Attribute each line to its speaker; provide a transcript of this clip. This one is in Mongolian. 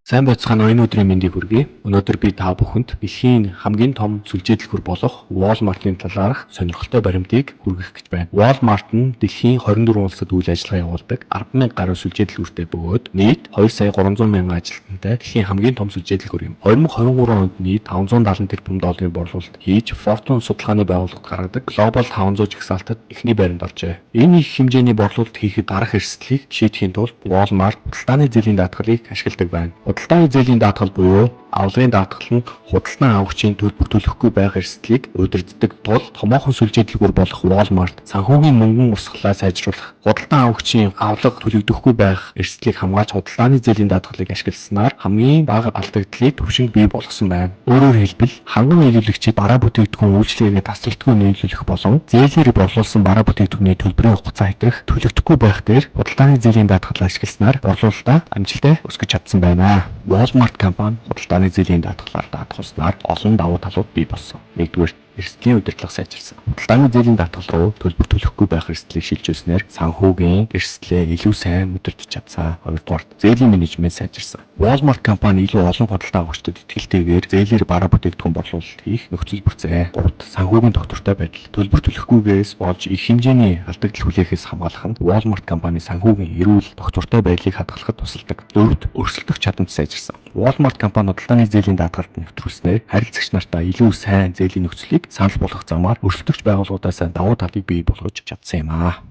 Speaker 1: Сайн байцгаана уу, энэ өдрийн мэндийг хүргэе. Өнөөдөр би та бүхэнд дэлхийн хамгийн том сүлжээ дэлгүүр болох Walmart-ын талаарх сонирхолтой баримтыг хүргэх гэж байна. Walmart нь дэлхийн 24 улсад үйл ажиллагаа явуулдаг 10,000 гаруй сүлжээ дэлгүүртэй бөгөөд нийт 2 сая 300 мянган ажилтнтай дэлхийн хамгийн том сүлжээ дэлгүүр юм. 2023 онд нийт 570 тэрбум долларын борлуулалт хийж, Fortune судалгааны байгууллага гаргадаг Global 500 жагсаалтад эхний байранд оржээ. Энэ их хэмжээний борлуулалт хийхэд гарах эрсдлийг шийдэхийн тулд Walmart худалдааны зээлийн даатгалыг ашигладаг байна. Худалдааны зээлийн даатгал буюу авлагын даатгал нь худалдан авагчийн төлбөр төлөхгүй байх эрсдлийг удирддаг тул томоохон сүлжээ дэлгүүр болох Walmart санхүүгийн мөнгөн урсгалаа сайжруулах, худалдан авагчийн авлага төлөгдөхгүй байх эрсдлийг хамгаалж худалдааны зээлийн даатгалыг ашигласнаар хамгийн бага алдагдлыг түвшинг бий болгосон байна. Өөрөөр хэлбэл, ханган нийлүүлэгчид бараа бүтээгдэхүүн үйлчилгээгээ тасралтгүй нийлүүлэх болон зээлээр борлуулсан бараа бүтээгдэхүүний төлбөрийн хугацаа хэтэрх төлөгдөхгүй байх дээр худалдааны зээлийн даатгал ашигласнаар борлуулалтаа амжилттай өсгөж чадсан байна. Walmart компани худалдааны зээлийн даатгалаар даатгуулснаар олон давуу талууд бий болсон. Нэгдүгээр, эрсдлийн удирдлага сайжирсан. Худалдааны зээлийн даатгал руу төлбөр төлөхгүй байх эрсдлийг шилжүүлснээр санхүүгийн эрсдлээ илүү сайн удирдах чадсан. Хоёрдугаар, зээлийн менежмент сайжирсан. Walmart компани илүү олон худалдан авагчдад итгэлтэйгээр зээлээр бараа бүтээгдэхүүн борлуулалт хийх нөхцөл бүрдсэн. Гуравт, санхүүгийн тогтвортой байдал. Төлбөр төлөхгүйгээс болж их хэмжээний алдагдал хүлээхээс хамгаалах нь Walmart компани санхүүгийн эрүүл, тогтвортой байдлыг хадгалахад тусалдаг. Дөрөвт, өрсөлдөх чадамж сайжирсан. Walmart компани худалдааны зээлийн даатгалд нэвтрүүлснээр харилцагч нартаа илүү сайн зээлийн нөхцөлийг санал болгох замаар өрсөлдөгч байгууллагуудаас давуу талыг бий болгож чадсан юм аа.